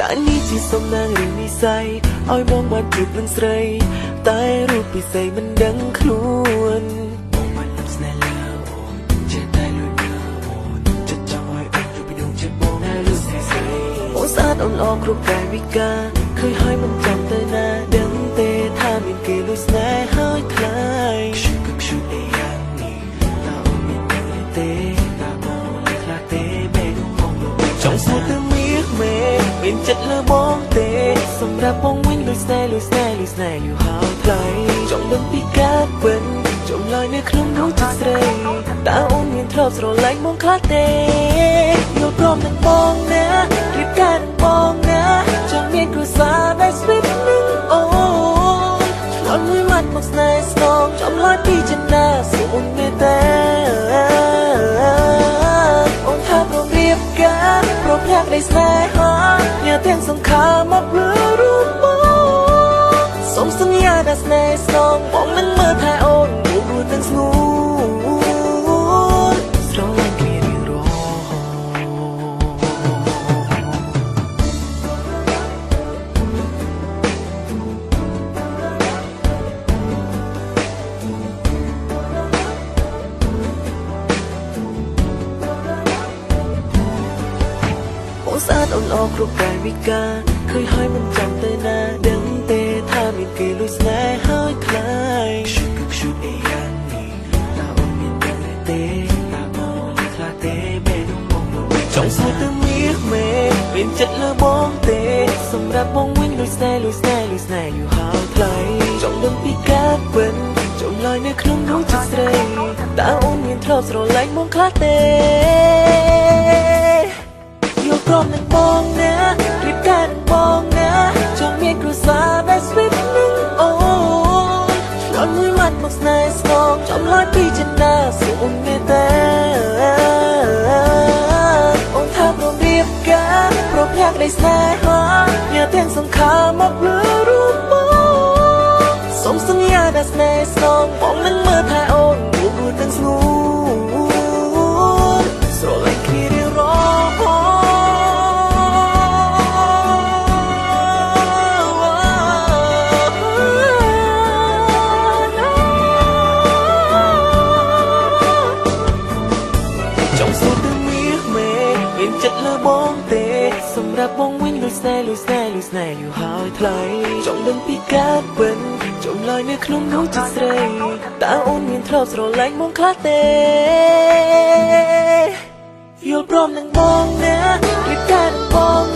តើនេះជាសំណាងឬនិស័យឲ្យបងបានជួបនឹងស្រីតែរូបពិសេសមិនដឹងខ្លួន បងបានលំស្នេហ៍លើអូនចេះតែលួចមើលអូនចិត្តចង់ឲ្យអូនជួយពីដួងចិត្តបងណាលឺស្រីស្រី អូនស្អាតអូនល្អគ្រប់កាយវិការឃើញហើយមិនចាំទៅណាដឹងទេថាមានគេលួចស្នេហ៍ហើយខ្លាយ ខ្ជូតក៏ខ្ជូតអីយ៉ាងនេះតើអូនមានដឹងឬទេតើបងលឺខ្លះទេបេះដូងបងលួច ចង់សួរទៅមៀកមេមានចិត្តលើបងទេសម្រាប់បងវិញលួចស្នេហ៍លួចស្នេហ៍លួចស្នេហ៍យូរហើយថ្លៃចង់ដឹងពីការពិនចម្លើយនៅក្នុងដួងចិត្តស្រីតើអូនមានធ្លាប់ស្រឡាញ់បងខ្លះទេយល់ព្រមនឹងបងណារៀបការនឹងបងណាចង់មានគ្រួសារដែល sweet នឹងអូនឆ្លងមួយម៉ាត់មកស្នេហ៍ស្នងចម្លើយពីចិនណាសូមមេត្តាអូនថាព្រមរៀបការព្រមភក្តីស្នេហាញ៉ាទាំងសង្ខារមកលើរូបបងសូមសន្យាថាស្នេហ៍ស្នងបងនឹងមើលថែអូនរួបរួចនឹងស្ងួនស្រឡាញ់គ្នារៀងរហូត អូនស្អាតអូនល្អគ្រប់កាយវិការឃើញហើយមិនចាំទៅណាដឹងទេថាមានគេលួចស្នេហ៍ហើយខ្លាយ ខ្ជូតក៏ខ្ជូតអីយ៉ាងនេះតើអូនមានដឹងឬទេតើបងលឺខ្លះទេបេះដូងបងលួច ចង់សួរទៅមៀកមេមានចិត្តលើបងទេសម្រាប់បងវិញលួចស្នេហ៍លួចស្នេហ៍លួចស្នេហ៍យូរហើយថ្លៃចង់ដឹងពីការពិនចម្លើយនៅក្នុងដួងចិត្តស្រីតើអូនមានធ្លាប់ស្រឡាញ់បងខ្លះទេយល់ព្រមនឹងបងណារៀបការនឹងបងណាចង់មានគ្រួសារដែល sweet នឹងអូនឆ្លងមួយម៉ាត់មកស្នេហ៍ស្នងចម្លើយពីចិនណាសូមមេត្តាអូនថាព្រមរៀបការព្រមភក្តីស្នេហាញ៉ាទាំងសង្ខារមកលើរូបបងសូមសន្យាថាស្នេហ៍ស្នងបងនឹងមើលថែអូនរួបរួចនឹងស្ងួនស្រឡាញ់គ្នារៀងរហូត ចង់សួរទៅមៀកមេមានចិត្តលើបងទេសម្រាប់បងវិញលួចស្នេហ៍លួចស្នេហ៍លួចស្នេហ៍យូរហើយថ្លៃចង់ដឹងពីការពិនចម្លើយនៅក្នុងដួងចិត្តស្រីតើអូនមានធ្លាប់ស្រឡាញ់បងខ្លះទេយល់ព្រមនឹងបងណារៀបការនឹងបង